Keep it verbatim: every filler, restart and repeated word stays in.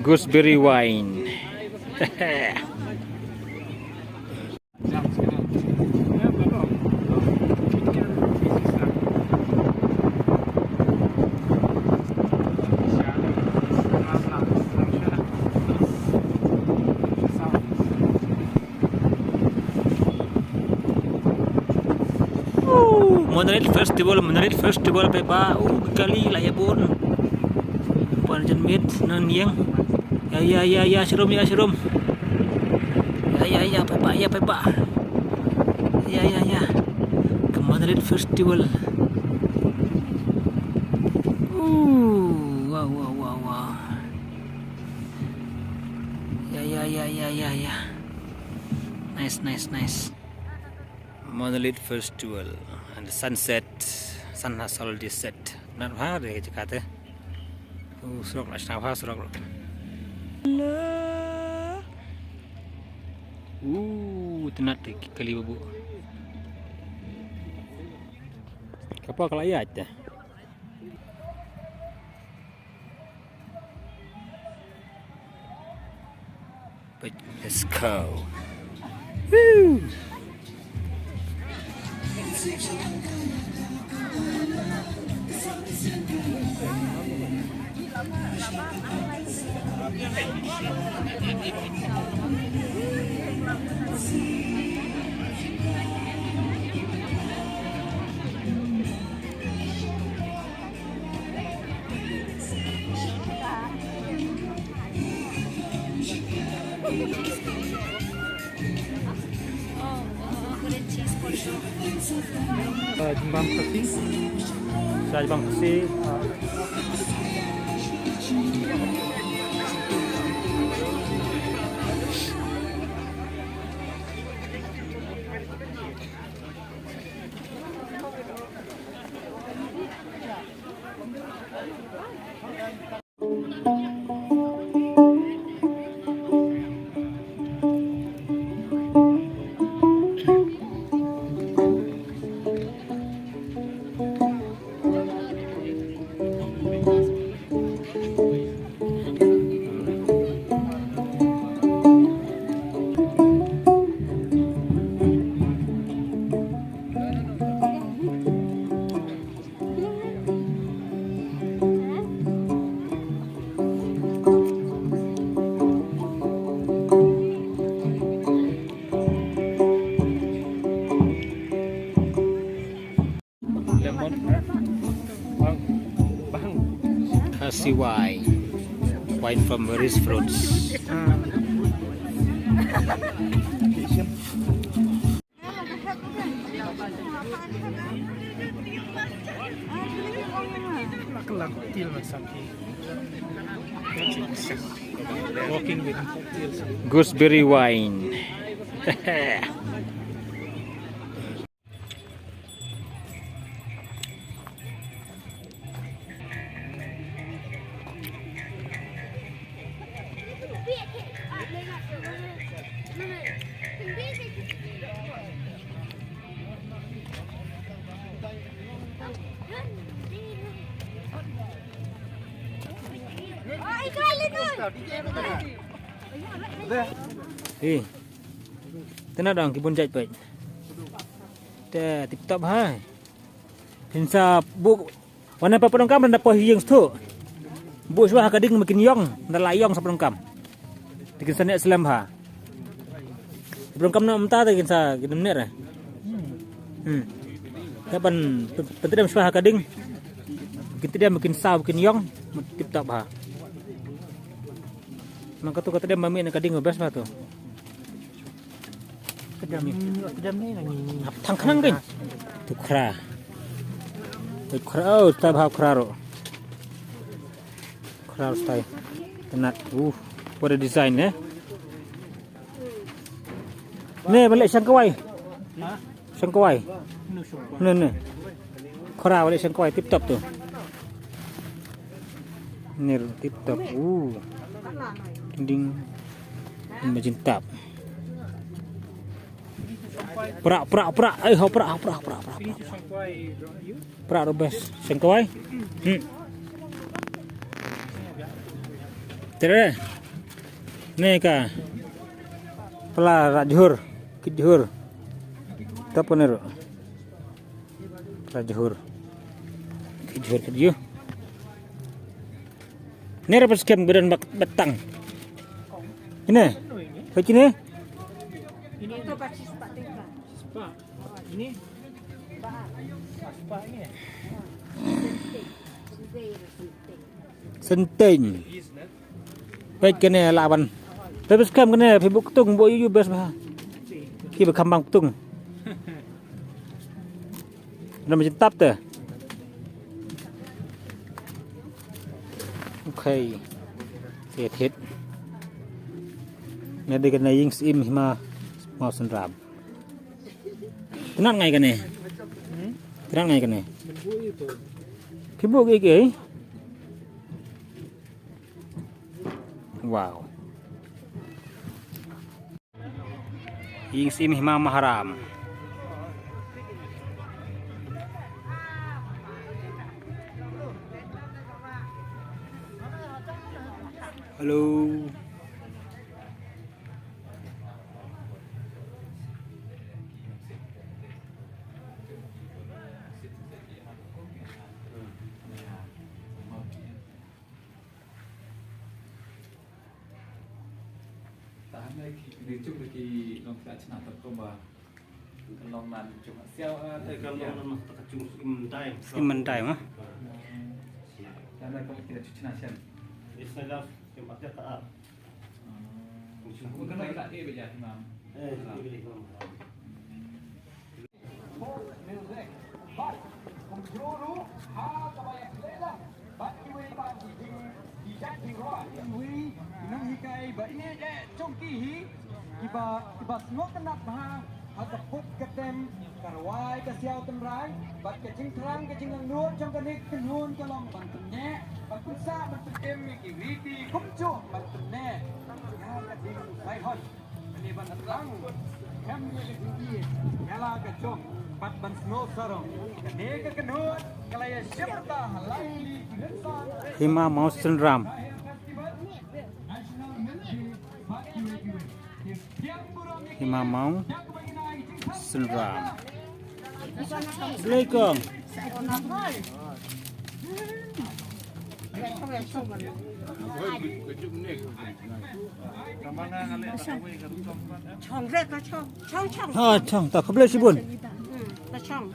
Gooseberry wine. Monolith Festival, Monolith Festival, paidbah. Oh, kali la ïa bun. Pynjan miet nan ïeng. Ïa, ïa, ïa, ïa, shrum, ïa, shrum. Ïa, ïa, ïa, paidbah, ïa, paidbah. Ïa, ïa, ïa. Ka Monolith Festival. Uh, wow, wow, wow, wow. Ïa, ïa, ïa, ïa, ïa, ïa. Nice, nice, nice. Monolith Festival and the sunset. Sun has already set. Nat ha de jaka te. Uh, surok la sna ha surok. Uh, tenat te kali babu. Kapa kala ïa te. Let's go. Woo! Uh, jembam Khasi. Sa jembam Khasi. Uh, Lemon. Bang. Bang. Khasi wine. Wine from rich fruits. Gooseberry wine. Eh. Te na dang ki bun jait peit. Te tip top ha. Phin sa bu wan na pa pdong kam da pa hieng stu. Bu shuwa ha ka ding ma kin yong da la yong sa pdong kam. Te kin sa ne slem ha. Pdong kam na mynta te kin sa kin ne re. Hmm. Te ban pyntrem shuwa ha ka ding. Kin te dem kin sa kin yong tip top ha. Nang katu kata dem mami na ka ding best ba tu. Kedam ni, kedam ni nang ni. Hap thang khnang kan? Tu khra. Tu khra, oh, stai hap khra ro. Khra stai. Tenat. Uh, what a design, eh? Ne, balik shang kawai. Ha? Shang kawai. Ne, ne. Khra balik shang kawai tip top tu. Nir tip top. Uh. Ding. Imagine top. Prak, prak, prak. Eh, ho prak, ho prak, ho prak, prak, prak. Prak the best. Shang kawai. Hmm. Tere. Ne ka pla rajhur, kijhur. Tap ne ro. Pla jhur. Kijhur kijhur. Ne ra pas kem bedan bak batang. Ine. Kecil ne. Senteng. Peit kane laban. Tapi skam kane phi buk tung bo yu bes ba. Ki ba kambang tung. Ram jin tap te. Okay. Te thit. Ne de kane ïing Syiem Hima Mawsynram. Tynat ngai kane. Tynat ngai kane. Phi buh ïa ki. Wow. Ïing Syiem Hima Maharam. Hello. Tahan lagi, di cuk lagi long tak cina tak komba. Long nan cuk siau, eh, eh, kalau long nan tak cuk Syiem Myndai. Syiem Myndai, mah. Dan ada kamu tidak cuk cina sian. Di sana, tempat dia tak. Hmm. Bukan lagi tak, eh, bejat, Imam. Eh, eh, Imam. Bad kumjuh ruh ha kaba ïakhun lang bad kiwei pat ki jing, ki jait jingrwai, kiwei ki nonghikai ba ine eh jong ki hi kiba, kiba sngewtynnat bha ha ka put ka tem, ka rwai ka siaw tynrai bad ka jingthrang ka jingangnud jong kane ka kynhun ka long ban pynneh, ban pynsah, ban pynim ïa ki riti kumjuh, ban pynneh ïa ka jingsaihon. Hima Mawsynram. Hima Mawsynram. Blei kong. Chong re ka chong, chong, chong. Ha, chong, ta khublei shibun. Hmm, ta chong.